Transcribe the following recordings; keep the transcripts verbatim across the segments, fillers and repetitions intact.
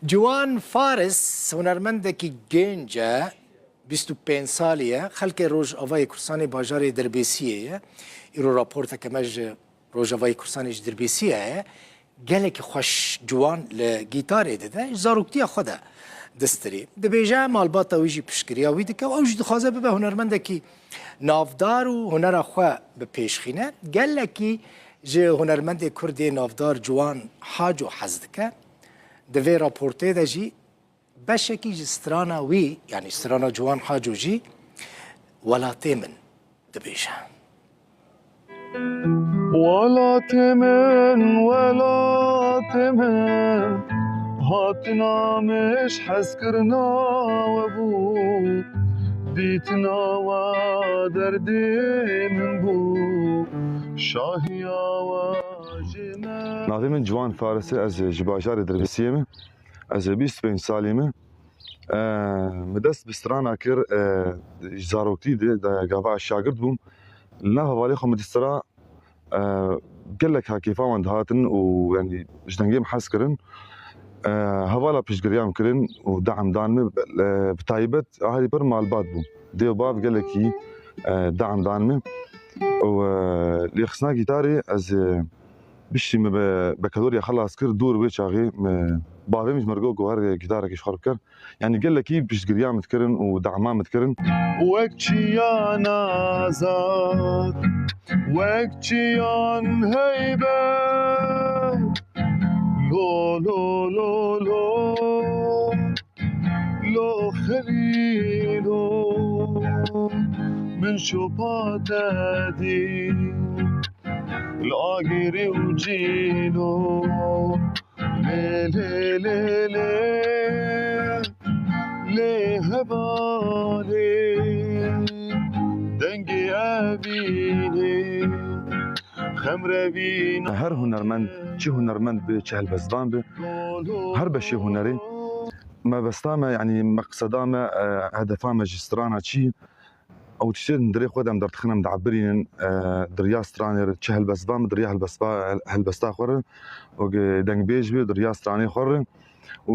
Ciwan Faris hunermendekî genc e, bîst û pênc salî ye, xelkê Rojavayê Kurdistanê bajarê Dirbêsiyê ye. Îro raporteke me ji Rojavayê Kurdistanê ji Dirbêsiyê ye. Gelekî xweş ciwan li gîtarê dide, ji zaroktiya xwe de distirî. Dibêje malbata wî jî piştgiriya wî dike û ew jî dixwaze bibe hunermendekî navdar û hunera xwe bi pêş xîne. Gelekî ji hunermendê Kurd yê navdar Ciwan Haco hez dike. Di vê raportê de jî beşekî ji strana wî, yanî strana Ciwan Haco jî Welatê Min dibêje. Welatê min, welatê min, hatina min ji hezkirina we bû, dîtina we derdê min bû, şahiya we ji me. Navê min Ciwan Faris e, ez ji bajarê Dirbêsiyê me. Ez ê bîst û pênc salî me. E, min dest bi strana kir, e, ji zaroktî de, de gava ez şagirt bûm. Li nav hevalê xwe min distira, e, gelek ha kêfa wan dihatin û, yanî, ji dengê min hez kirin. E, hevala piştgiriya min kirin û de'm dan min, e, bi taybet aherî pir malbat bû. Dê û bav gelekî, e, de'm dan min. Û, e, lêxistina gîtarê ez, e, Piştî min be-, bakaloriya xelas kir, dûr wê çaxê min, bavê min ji min re got ku her gîtarekê ji xwe re bikir. Yanî gelekî piştgiriya min dikirin û dema min dikirin. Wek çiyan azad, wek çiyan heybet. Lo, lo, lo, lo. Lo Xelîlo, min şopa te dî li Agirî û Cîlo. Lê, lê, lê, lê, lê hevalê dengê evînê xemrevîna. Her hunermend, çi hunermend be, çi helbestvan be, her beşê hunerê mebesta me, yanî meqseda me, e, hedefa me ji strana çi? Ew tiştê hundirê xwe de em derdixin, em diebirînin, e, di riya stranê re, çi helbestvan be, di riya helbestva-, helbesta xwe re, û ge-, dengbêj be, di riya stranê xwe re. Û,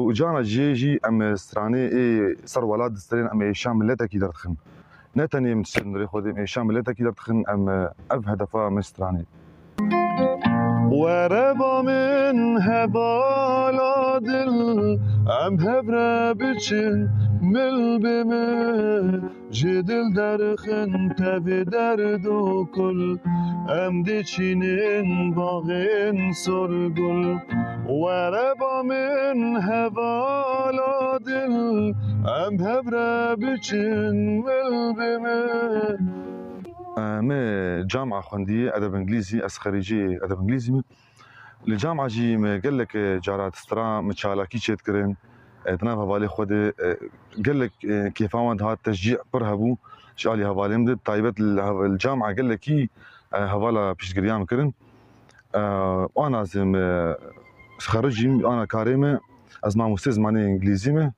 û cana cihê jî em stranê ê ser welat distirên, em êşa miletekî derdixin. Ne tenê em tiştê hundirê xwe de, em êşa miletekî derdixin, em, ev hedefa me stranê. Were ba min hevala dil, em hev re biçin mil bi mil. Ji dil derxin tevî derd û kul, em diçînin baxên sorgul. Were ba min hevala dil, em hev re biçin mil bi mil. Me cama xwendî edeb îngilîzî, ez xerîcî edeb îngilîzî me. Li cama jî me gelek, e, cara stran me çalakî çêdikirin. E, di nav hevalê xwe de, e, gelek, e, kêfa wan dihat, teşcî pir hebû ji alî hevalê min de. Taybet li hev-, li cama gelekî, e, hevala piştgiriya min kirin. E, ana zê me xericî, ana karê me, ez mamostê zimanê îngilîzî me.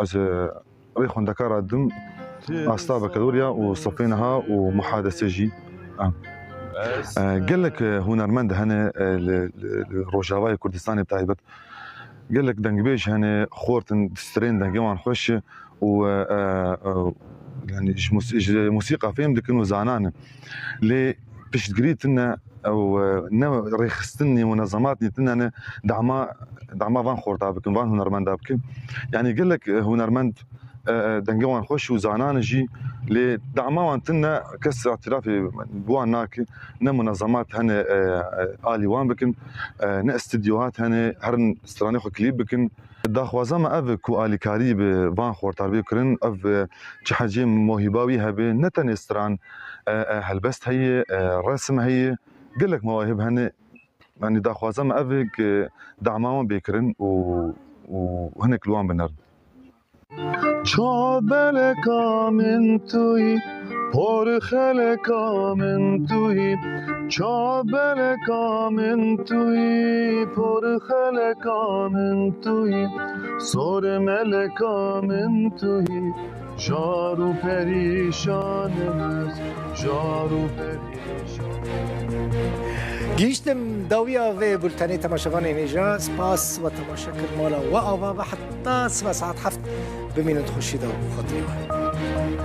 Ez, e, rê xwendekara dim, asta bakalorya û sefê niha û muhadesê jî. E, gelek, e, hunermend hene, e, li, li, li Rojavayê Kurdistanê bi taybet. Gelek dengbêj hene, xort in, distirên dengê wan xweş e û, e, e, e, yanî ji mûs-, ji mûsîqa fêm dikin û zanan in. Lê piştgirî tune ew, e, ne rêxistinî, munezematî tune ne dema, dema van xorta bikin, van hunermenda bikin. Yanî gelek, e, hunermend, e, e, dengê wan xweş û zanan jî, lê dema wan tune kes îtirafê bi wan nake. Ne munezemat hene, e, e, alî wan bikin, e, ne stûdyohat hene, herin stranê xwe klîp bikin. Daxwaza me ev e ku alîkarî bi van xortar bê kirin, ev, e, çi hecê mohîba wî hebe, ne tenê stran, e, e, helbest heye, e, resim heye, gelek mewahib hene. Yanî daxwaza me ev e ku dema wan bê kirin û, û hinek li wan binerin. Çavbeleka min tu yî, porxeleka min tu yî, çavbeleka min tu yî, porxeleka min tu yî, sormeleka min tu yî, jar û perîşanim ez, jar û perîşanim ez. Gihîştim dawiya vê bultenê, temaşevanên hêja. Spas we temaşe kir, mala we ava be, heta sibe saet heft bimînin di xweşî de û xatirê we.